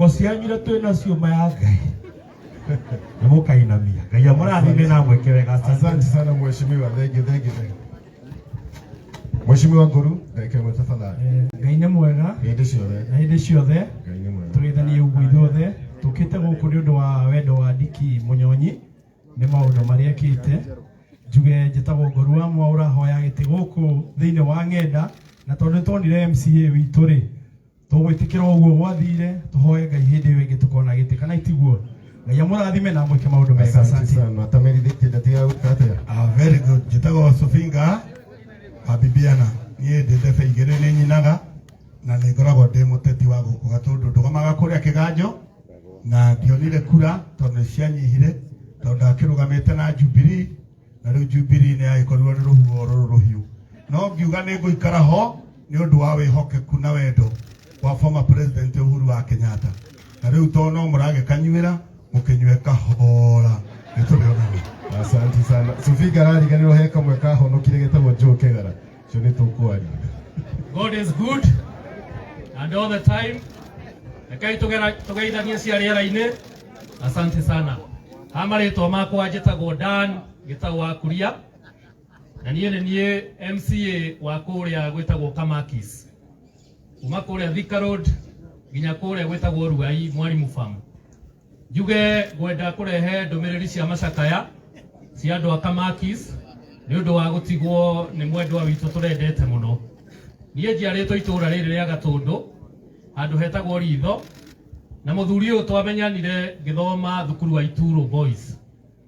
Nyoko cianyu iria twĩ nacio ma ya Ngai nĩ mũkainamia. Ngai amũrathime na amwĩke wega. Asante Asante. sana mheshimiwa. Thank you, thank you, thank you. Mheshimiwa Nguru, ndagĩka ĩmwe tafadhali. Ngai nĩ mwega Hĩndĩ ciothe. Na hĩndĩ ciothe. Ngai nĩ mwega. Tũgeithanie ũguo ithuothe tũkĩte gũkũ nĩ ũndũ wa wendo wa Ndiki Mũnyonyi nĩ maũndũ marĩa ekĩte. Njuge njĩtagwo Ngoru wa Mwaũra, hoya gĩtĩ gũkũ thĩinĩ wa ng'enda, na tondũ nĩ tuonire MCA witũ rĩ, tũgwĩtĩkĩra ũguo gwathire, tũhoe Ngai hĩndĩ ĩyo ĩngĩ tũkona gĩtĩ, kana itiguo? Ngai amũrathime na amwĩke maũndũ mega. Asante Asante sana. Tamerithĩtie ndatiga gwĩka atĩa? Ah, very good. Njĩtagwo Sofinga wa Bibiana. Niĩ ndĩ ndebe igĩrĩ, nĩ nyinaga na nĩ ngoragwo ndĩ mũteti wa gũkũ Gatũndũ. Ndũgamaga kũrĩa Kĩganjo na ndionire kura tondũ nĩ cianyihire, tondũ ndakĩrũgamĩte na Jubilee na rĩu Jubilee nĩ yagĩkorirwo nĩ rũhuho rũrũ rũhiũ. No ngiuga nĩ ngũikara ho nĩ ũndũ wa wĩhokeku na wendo wa former president Uhuru wa Kenyatta. Na rĩu tondũ no mũragĩkanyuĩra, mũkĩnyue kahora, nĩ tũrĩonana. Asante sana. Sofinga arariganĩrwo he kamwe kahonokire getagwo Joe Kegara. Ũcio nĩ tũkwaria. God is good and all the time. Rekei tũgeithanie cia rĩera-inĩ. Asante sana. Ha marĩtwa makwa njĩtagwo Dan Gĩtaũ wa Kuria, na niĩ nĩ niĩ MCA wa kũrĩa gwĩtagwo Kamakis, kuma kũrĩa Thika Road nginya kũrĩa gwĩtagwo Ruai Mwalimu Farm. Njuge ngwenda kũrehe ndũmĩrĩri cia macakaya cia andũ a Kamakis nĩ ũndũ wa gũtigwo nĩ mwendwa witũ tũrendete mũno. Niĩ njiarĩtwo itũũra rĩrĩ rĩa Gatũndũ, handũ hetagwo Ritho, na mũthuri ũyũ twamenyanire ngĩthoma thukuru wa Ituro Boys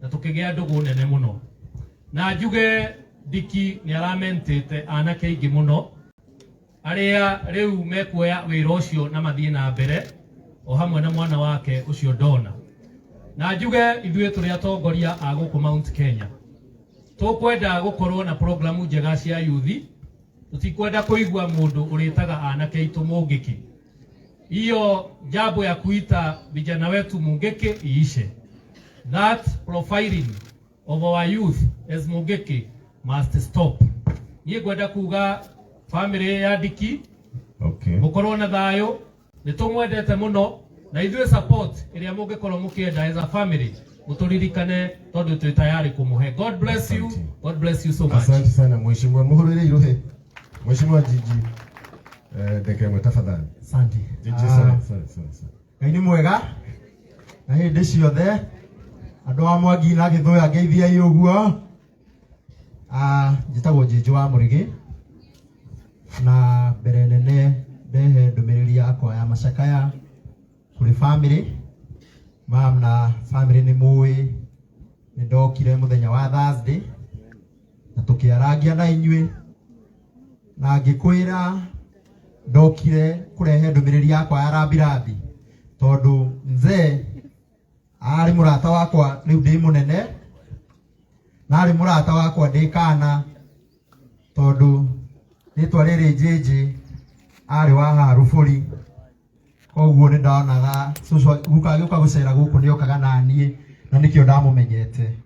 na tũkĩgĩa ndũgũ nene mũno. Na njuge Ndiki nĩ aramentĩte anake aingĩ mũno arĩa rĩu mekuoya wĩra ũcio na mathiĩ na mbere, o hamwe na mwana wake ũcio Dona. Na njuge ithuĩ tũrĩ atongoria a gũkũ Mount Kenya, tũkwenda gũkorwo na programu njega cia yuthi, tũtikwenda kũigua mũndũ ũrĩtaga anake aitũ mũngĩkĩ. Hiyo jambo ya kuita vijana wetu mungiki iishe. That profiling of our youth as mungiki must stop. Niĩ ngwenda kuga family ya Ndiki mũkorwo na thayũ, nĩ tũmwendete mũno, na ithuĩ support ĩrĩa mũngĩkorwo mũkĩenda as a family mũtũririkane tondũ twĩ tayari kũmũhe. God bless you. Asante. God bless you so much. Asante sana mheshimiwa. Muhurire iruhe. Mheshimiwa Gigi. Ndagĩka ĩmwe tafadhali. Asante. Gigi, sorry, sorry, sorry, sorry. Ngai nĩ mwega na hĩndĩ ciothe. Andũ a Mwangi na Gĩthũya, ngeithiai ũguo. Njĩtagwo Njĩnjũ wa Mũrĩgĩ, na mbere nene ndehe ndũmĩrĩri yakwa ya macakaya kũrĩ family mam na family. Nĩ mũĩ nĩ ndokire mũthenya wa Thursday na tũkĩarangia na inyuĩ, na ngĩkwĩra ndokire kũrehe ndũmĩrĩri yakwa ya rambirambi tondũ mzee arĩ mũrata wakwa rĩu ndĩ mũnene, na arĩ mũrata wakwa ndĩ kana, tondũ rĩtwa rĩrĩ Njĩnjĩ arĩ wa Harubũri. Koguo nĩ ndonaga cũcũ guka agĩũka gũcera gũkũ nĩ okaga na niĩ, na nĩkĩo ndamũmenyete.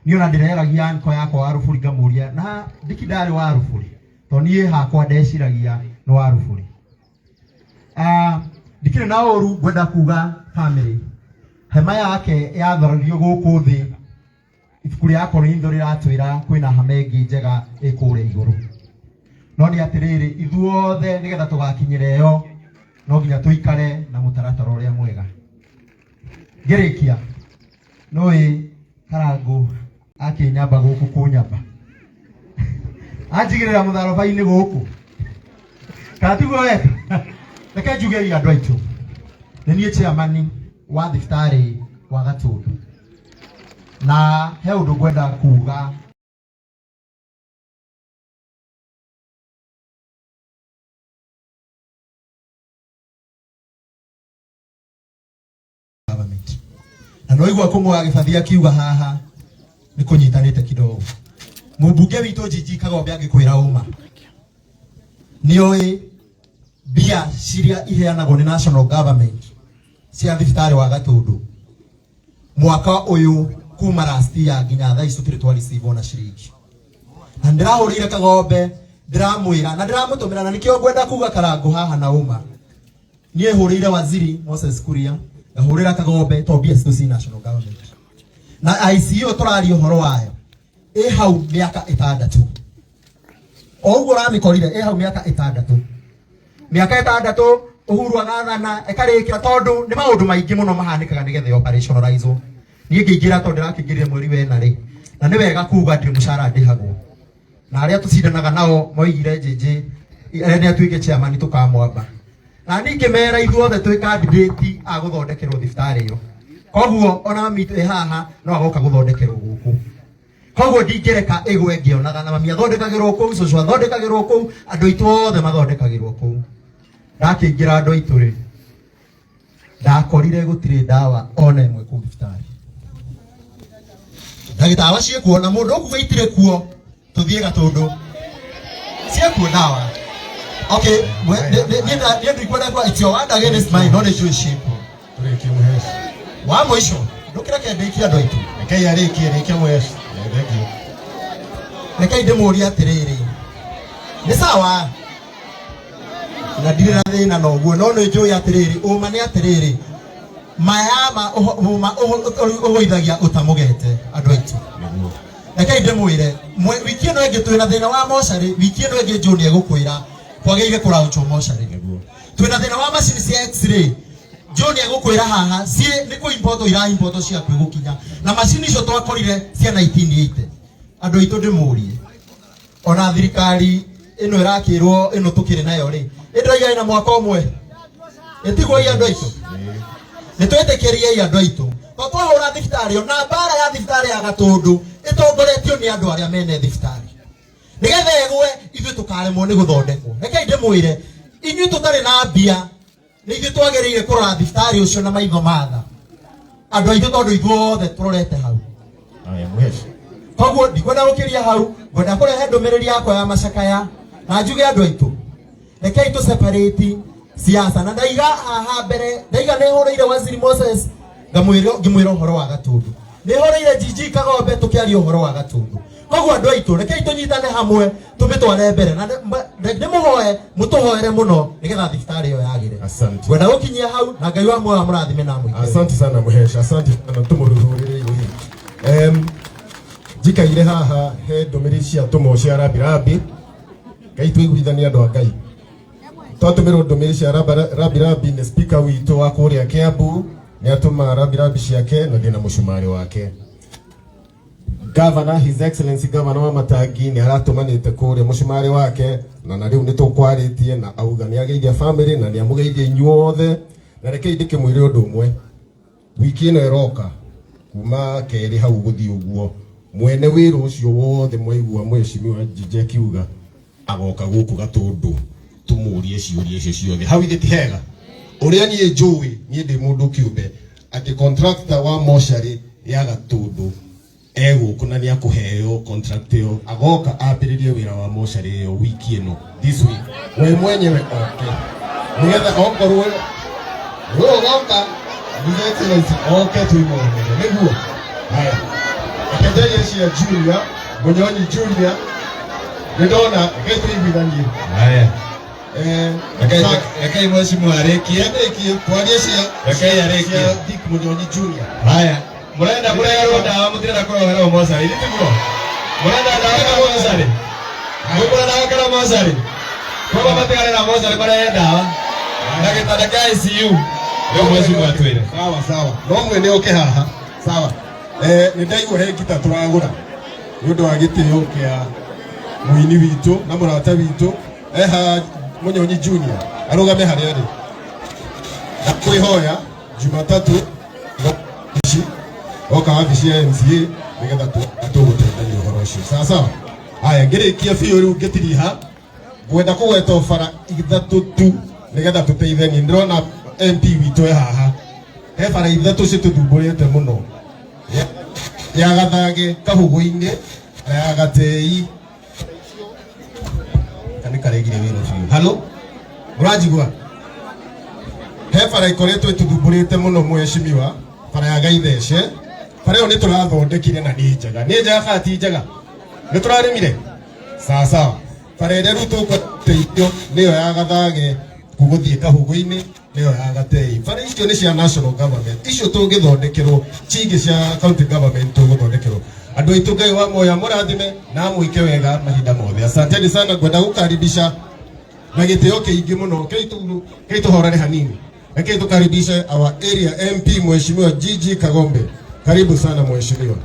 Niĩ ona ndĩreragia anko yakwa wa Rũburi, ngamũria na ndiki ndarĩ wa Rũburi, tondũ niĩ hakwa ndeciragia nĩ wa Rũburi. Ndikĩrĩ na ũru ngwenda kuga family hema yake yatharario gũkũ thĩ. Ibuku rĩa Korintho rĩratwĩra kwĩna hama ĩngĩ njega ĩkũrĩa igũrũ, no nĩ atĩrĩrĩ, ithuothe nĩgetha tũgakinyĩra ĩyo no nginya tũikare na mũtaratara ũrĩa mwega. Ngĩrĩkia, nũĩ Karangũ akĩnyamba gũkũ kũnyamba anjigĩrĩra mũtharaba-inĩ gũkũ, kana tiguo weka? Reke njuge andũ aitũ, nĩ niĩ chairman wa thibitarĩ wa Gatũndũ, na he ũndũ ngwenda kuga. Government na no igua kũng'oa gĩbathi akiuga haha nĩ kũnyitanĩte kidogo. Mũmbunge witũ Njinji Kagombe angĩkwĩra ũma nĩ oĩ mbia ciria iheanagwo nĩ national government cia thibitarĩ wa Gatũndũ mwaka ũyũ kuma last year nginya thaa ici tũtirĩ twa receive ona ciringi. Na ndĩrahũrĩire Kagombe, ndĩramwĩra na ndĩramũtũmĩra, na nĩkĩo ngwenda kuga Karangũ haha na ũma. Niĩ hũrĩire waziri Moses Kuria, ngahũrĩra Kagombe tondũ mbia citũ ci national government. Na ICU tũraria ũhoro wayo ĩ hau mĩaka 6. O ũguo ũramĩkorire ĩ hau mĩaka 6. Mĩaka 6 Uhuru agathana ĩkarĩkĩra tondũ nĩ maũndũ maingĩ mũno mahanĩkaga nĩgetha operationalize. Niĩ ngĩingĩra tondũ ndĩrakĩingĩrire mweri wa 4 rĩ, na nĩ wega kuga ndirĩ mũcara ndĩhagwo. Na arĩa tũcindanaga nao moigire JJ arĩa nĩ atuĩke chairman tũkamwamba. Na niĩ ngĩmera ithuothe twĩ candidate a gũthondekerwo thibitarĩ ĩyo. Koguo ona mami ĩ haha no agoka gũthondekerwo gũkũ. Koguo ndingĩreka ĩgwe ngĩonaga, na mami athondekagĩrwo kũu, cũcũ athondekagĩrwo kũu, andũ aitũ othe mathondekagĩrwo kũu. Ndakĩingĩra andũ aitũ rĩ, ndakorire gũtirĩ ndawa ona ĩmwe kũu thibitarĩ. Ndagĩtawa ciĩkuo na mũndũ ũkuga itirĩ kuo, tũthiĩ Gatũndũ. Ciĩkuo ndawa. Okay, niĩ ndikwenda kuga it's your word against mine, no nĩ njũĩ ciĩkuo. Tũrĩkie mũheci. Wa mũico, ndũkĩreke ndĩkie andũ aitũ. Rekei arĩkie, rĩkia mũheci. Thank you. Rekei ndĩmũrie atĩrĩrĩ, nĩ sawa na ndirĩ na thĩna na ũguo, no nĩ njũĩ atĩrĩrĩ, ũma nĩ atĩrĩrĩ, mayama ũma ũgũithagia ũtamũgete andũ aitũ. Rekei ndĩmwĩre, wiki ĩno ĩngĩ twĩna thĩna wa mocarĩ, wiki ĩno ĩngĩ John egũkwĩra kwagĩrĩire kũraũnchwo mocarĩ. Twĩna thĩna wa macini cia x-ray, John egũkwĩra haha ciĩ nĩ kũ-import ira-import ciaku gũkinya, na macini icio twakorire cia 1980. Andũ aitũ ndĩmũrie, ona thirikari ĩno ĩrakĩrwo ĩno tũkĩrĩ nayo rĩ, ĩndĩraiga ĩna mwaka ũmwe, ĩtigwo i andũ aitũ, nĩ twĩtĩkĩriei andũ aitũ, to twahũra thibitarĩ ĩyo, na mbara ya thibitarĩ ya Gatũndũ ĩtongoretio nĩ andũ arĩa mene thibitarĩ, nĩgetha ĩgwe ithuĩ tũkaremwo nĩ gũthondekwo. Rekei ndĩmwĩre, inyuĩ tũtarĩ na mbia nĩ ithuĩ twagĩrĩire kũrora thibitarĩ ũcio na maitho matha andũ aitũ, tondũ ithuothe tũrorete hau. Aya mũheci. Koguo ndikwenda gũkĩria hau, ngwenda kũrehe ndũmĩrĩri yakwa ya macakaya na njuge andũ aitũ, rekei tũ separate siasa. Na ndaiga haha mbere, ndaiga nĩ hũrĩire waziri Moses ngamwĩra, ngĩmwĩra ũhoro wa Gatũndũ, nĩ hũrĩire Gigi Kagombe tũkĩaria ũhoro wa Gatũndũ. Koguo andũ aitũ, rekei tũnyitane hamwe tũmĩtware mbere, na ndĩmũhoe mũtũhoere mũno nĩgetha thibitarĩ ĩyo yagĩre. Asante. Ngwenda gũkinyia hau, na Ngai wa muoyo amũrathime na amũikare. Asante sana mũheci, asante sana, tũmũrũrũrĩre iwe. Njikaire haha he ndũmĩrĩri ciatũmwo cia rabirabi, Ngai tũiguithanie andũ a Ngai. Twatũmĩrwo ndũmĩrĩri cia rabirabi nĩ speaker witũ wa kũrĩa Kiambu, nĩ atũma rabirabi ciake na ndĩna mũcumarĩ wake. Governor, His Excellency Governor wa Matangi nĩ aratũmanĩte kũrĩa mũcumarĩ wake, na rĩu nĩ tũkwarĩtie na auga nĩ ageithia family na nĩ amũgeithia inyuothe. Na rekei ndĩkĩmwĩre ũndũ ũmwe, wiki ĩno ĩroka kuma kerĩ hau gũthiĩ ũguo, mwene wĩra ũcio wothe mwaigua mheshimiwa Njinja akiuga agoka gũkũ Gatũndũ tũmũrie ciũria icio ciothe. Hau ithe ti hega? Ũrĩa niĩ njũĩ, niĩ ndĩ mũndũ kĩũmbe, atĩ contractor wa mocarĩ ya Gatũndũ egũkũ na nĩ akũheo contract ĩyo, agoka ambĩrĩrie wĩra wa mocarĩ ĩyo wiki ĩno, this week, we mwenyewe oke, nĩgetha okorwo we ũgoka His Excellency oke twĩmonere nĩguo. Haya, reke njarie cia Junior Mũnyonyi. Junior, nĩ ndona, reke tũiguithanie. Haya. Rekei mheshimiwa arĩkie. Arĩkie, twarie cia Rekei arĩkie. cia Dick Mũnyonyi Junior. Haya. Mũrenda kũreherwo ndawa, mũtirenda kũreherwo mocarĩ, ithe tiguo? Mũrenda ndawa kana mocarĩ? Mũkwenda ndawa kana mocarĩ? Koguo matigane na mocarĩ, marehe ndawa na gĩtanda kĩa ICU. Rĩu mheshimiwa atwĩre. Sawa sawa, no mwene oke haha. Sawa. Nĩ ndaigua he ngita tũragũra nĩ ũndũ wa gĩtĩo kĩa mũini witũ na mũrata witũ eha Mũnyonyi Junior, arũgame harĩa arĩ na kwĩhoya Jumatatu ici oka wabici ya MCA nĩgetha tũgũteithania ũhoro ũcio. Sawa sawa. Haya, ngĩrĩkia biũ rĩu ngĩtiriha, ngwenda kũgweta bara ithatũ tu nĩgetha tũteithanie. Ndĩrona MP witũ e haha, he bara ithatũ citũthumbũrĩte mũno, ya Gathage Kahũgũ-inĩ na ya Gatei nĩ karegire wĩra biũ. Halo, mũranjigua? He bara ikoretwo ĩtũthumbũrĩte mũno mheshimiwa, bara ya Gaithece. Bara ĩyo nĩ tũrathondekire na nĩ njega, nĩ njega kana ti njega? Nĩ tũrarĩmire? Sawa sawa. Bara ĩrĩa rĩu tũgũteithio nĩyo ya Gathage gũgũthiĩ Kahũgũ-inĩ. Nĩyo ya Gatei. Bara icio nĩ cia national government, icio tũngĩthondekerwo cingĩ cia county government tũgũthondekerwo. Andũ aitũ, Ngai wa moya mũrathime na amwĩke wega mahinda mothe. Asanteni sana. Ngwenda gũkaribisha na gĩtĩo kĩingĩ mũno, kei tũhorere hanini, rekei tũkaribishe our area MP, Mheshimiwa Gigi Kagombe. Karibu sana, mheshimiwa.